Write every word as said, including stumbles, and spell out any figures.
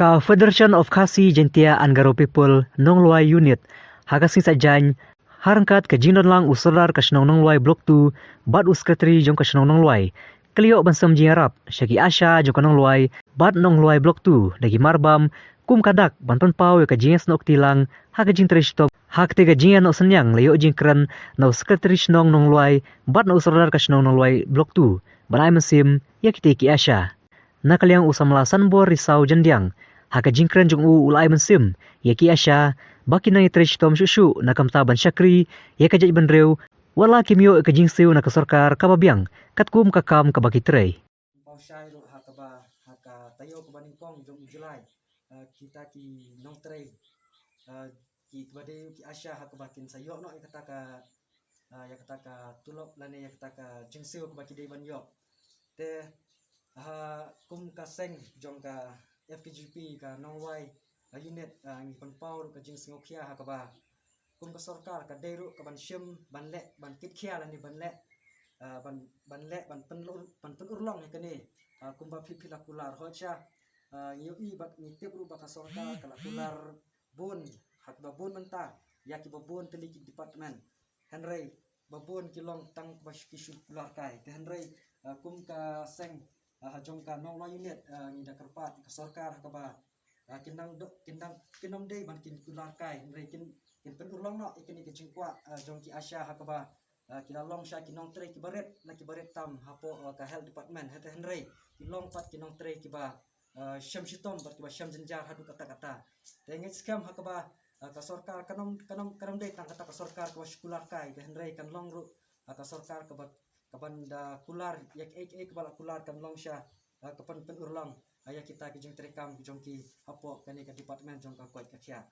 Ka Federation of Khasi Jaintia and Garo People Nonglwai Unit ha ka sngi Saitjaiñ, ha ryngkat ka jingdonlang u Sordar ka shnong Nonglwai Block two bad u Secretary jong ka shnong Nonglwai, ka la ïoh ban sem jingïarap sha ki ASHA jong ka Nonglwai bad Nonglwai Block two da ki marbam, kum ka dak ban pynpaw ïa ka jingïasnoh kti lang ha ka jingtrei shitom ha kata ka jingïasnoh synñiang. La ïoh jingkren na u Secretary shnong Nonglwai bad na u Sordar ka shnong Nonglwai Block two ban ai mynsiem ïa kita ki ASHA. Na ka liang u samla Sanbor Risaw Jyndiang, ha ka jingkren jong u, u la ai mynsiem ïa ki ASHA ba kin nang ïatrei shitom shuh shuh, na ka bynta ban shakri ïa ka jaitbynriew, wat la kim ïoh ïa ka jingsiew na ka sorkar kaba biang katkum ka kam kaba ki trei. Pynpaw shai ruh ha kaba, ha ka taïew kaba nyngkong jong u July, eh, kita ki nongtrei, eh, ki kaba dei ki ASHA ha kaba kin sa ïoh noh ïa kata ka, eh, ïa kata ka tulop lane ïa kata ka jingsiew kaba ki dei ban ïoh. Te ha kum ka seng jong ka FKJGP ka Nonglwai, eh, unit, eh, ngi pynpaw ruh ka jingsngewkhia ha kaba kum ka sorkar ka dei ruh ka ban shim, ban leh, ban kitkhia lane ban leh, eh, ban, ban leh, ban pynlur-, ban pynurlong ïa kane, eh, kumba phi phi la kular. Hooid sha, eh, ngi ïohi bad ngi tip ruh ba ka sorkar ka la kular bun, ha kiba bun mynta, ïa kiba bun tylli ki department. Hynrei ba bun ki long tang ba ki shu kular kai. Te hynrei, eh, kum ka seng, eh, ha jong ka Nonglwai unit, eh, ngi da kyrpad ka sorkar ha kaba, eh, kin nang do-, kin nang, kin ym dei ban kin kular kai, hynrei kin, kin pynurlong noh ïa kine ki jingkwah, eh, jong ki ASHA ha kaba, eh, ki la long sha ki nongtrei kiba rit, la kiba rit tam hapoh, eh, ka health department. Hynrei, hynrei ki long pat ki nongtrei kiba, eh, shem shitom bad kiba shem jynjar haduh katta katta. Te ngeit skhem ha kaba, eh, ka sorkar kan ym, kan ym, kan ym dei tang kata ka sorkar kaba shu kular kai, te hynrei kan long ruh, eh, ka sorkar kaba, kaban da kular ïa kiei kiei kaba la kular, kan long sha, eh, ka pyn-, pynurlong, eh, ïa kita ki jingtrei kam ki jong ki hapoh kane ka department jong ka koit ka khiah.